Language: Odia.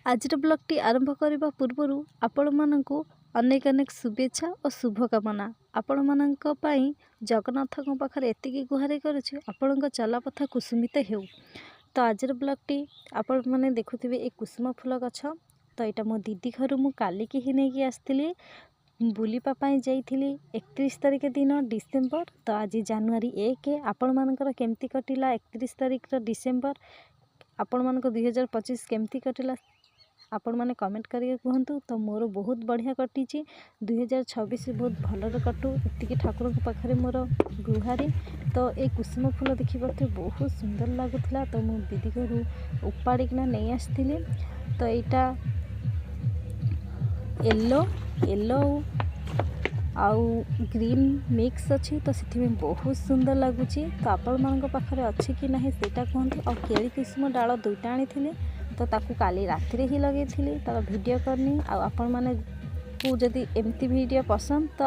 ଆଜିର ବ୍ଲଗ୍ଟି ଆରମ୍ଭ କରିବା ପୂର୍ବରୁ ଆପଣମାନଙ୍କୁ ଅନେକ ଅନେକ ଶୁଭେଚ୍ଛା ଓ ଶୁଭକାମନା। ଆପଣମାନଙ୍କ ପାଇଁ ଜଗନ୍ନାଥଙ୍କ ପାଖରେ ଏତିକି ଗୁହାରି କରୁଛି, ଆପଣଙ୍କ ଚଲାପଥ କୁସୁମିତ ହେଉ। ତ ଆଜିର ବ୍ଲଗ୍ଟି ଆପଣମାନେ ଦେଖୁଥିବେ ଏ କୁସୁମ ଫୁଲ ଗଛ। ତ ଏଇଟା ମୋ ଦିଦି ଘରୁ ମୁଁ କାଲିକି ହିଁ ନେଇକି ଆସିଥିଲି। ବୁଲିବା ପାଇଁ ଯାଇଥିଲି 31 ତାରିଖ ଦିନ ଡିସେମ୍ବର। ତ ଆଜି ଜାନୁଆରୀ 1। ଆପଣମାନଙ୍କର କେମିତି କଟିଲା 31 ତାରିଖର ଡିସେମ୍ବର? ଆପଣମାନଙ୍କ 2025 କେମିତି କଟିଲା, ଆପଣମାନେ କମେଣ୍ଟ କରିକି କୁହନ୍ତୁ। ତ ମୋର ବହୁତ ବଢ଼ିଆ କଟିଛି। 2026 ବହୁତ ଭଲରେ କଟୁ, ଏତିକି ଠାକୁରଙ୍କ ପାଖରେ ମୋର ଗୁହାରି। ତ ଏଇ କୁସୁମ ଫୁଲ ଦେଖିପାରୁଥିବେ, ବହୁତ ସୁନ୍ଦର ଲାଗୁଥିଲା। ତ ମୁଁ ଦିଦି ଘରୁ ଉପାଡ଼ିକିନା ନେଇ ଆସିଥିଲି। ତ ଏଇଟା ୟେଲୋ ୟେଲୋ ଆଉ ଗ୍ରୀନ୍ ମିକ୍ସ ଅଛି, ତ ସେଥିପାଇଁ ବହୁତ ସୁନ୍ଦର ଲାଗୁଛି। ତ ଆପଣମାନଙ୍କ ପାଖରେ ଅଛି କି ନାହିଁ, ସେଇଟା କୁହନ୍ତୁ। ଆଉ କେଳି କୁସୁମ ଡାଳ ଦୁଇଟା ଆଣିଥିଲି, ତ ତାକୁ କାଲି ରାତିରେ ହିଁ ଲଗେଇଥିଲି। ତା'ର ଭିଡ଼ିଓ କରିନି। ଆଉ ଆପଣମାନଙ୍କୁ ଯଦି ଏମିତି ଭିଡ଼ିଓ ପସନ୍ଦ ତ